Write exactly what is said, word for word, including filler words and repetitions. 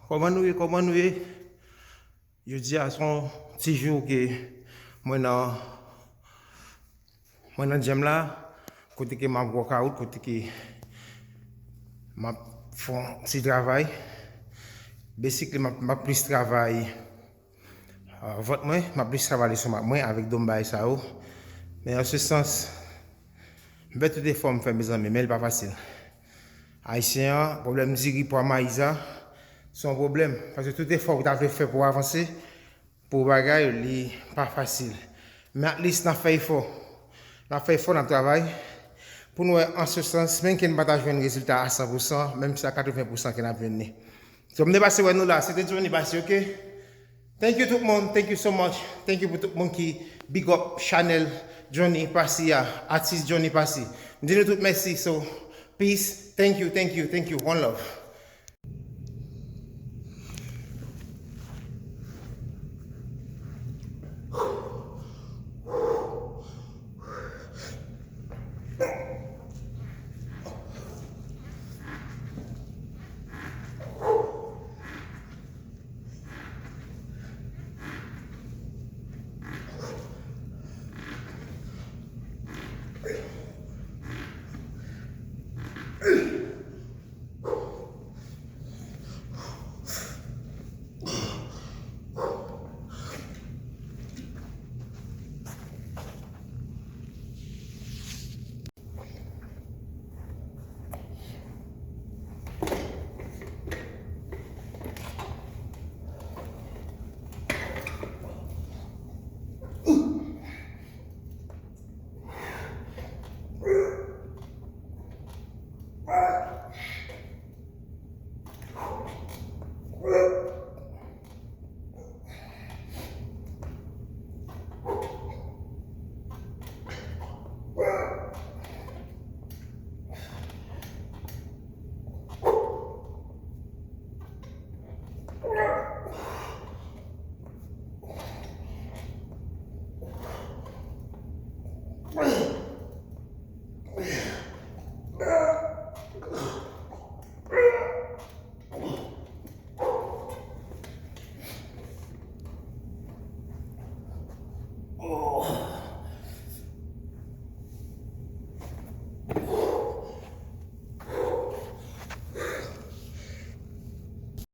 Kòman nou ye? Kòman nou ye? Jodi a se yon ti jou ke mwen nan mwen nan gym la, kote ke m ap workout, kote ke m ap fè yon ti travay. Basically, m ap, m ap plis travay, ah, vant mwen, m ap plis travay lestomak mwen avèk do m bagay sa yo. Men an se sans, m fè tout efò m fè, mezanmi, men li pa fasil. Ayisyen an, pwoblèm diri, pwa mayi sa, se yon pwoblèm. Paske tout efò ou ta vle fè pou w avanse, pou bagay, li pa fasil. Men at least n ap fè efò. N ap fè efò, n ap travay. Pou nou wè an se sans, menm ke n pa ta jwenn rezilta a san pou san, menm si a katreven pou san ke n ap jwenn li. So, m te pase wè nou la, se te Johnny Passy, ok? Thank you tout moun, thank you so much. Thank you pou tout moun ki big up chanèl Johnny Passy a, atis Johnny Passy. M di nou tout mèsi, so, peace, thank you, thank you, thank you, one love.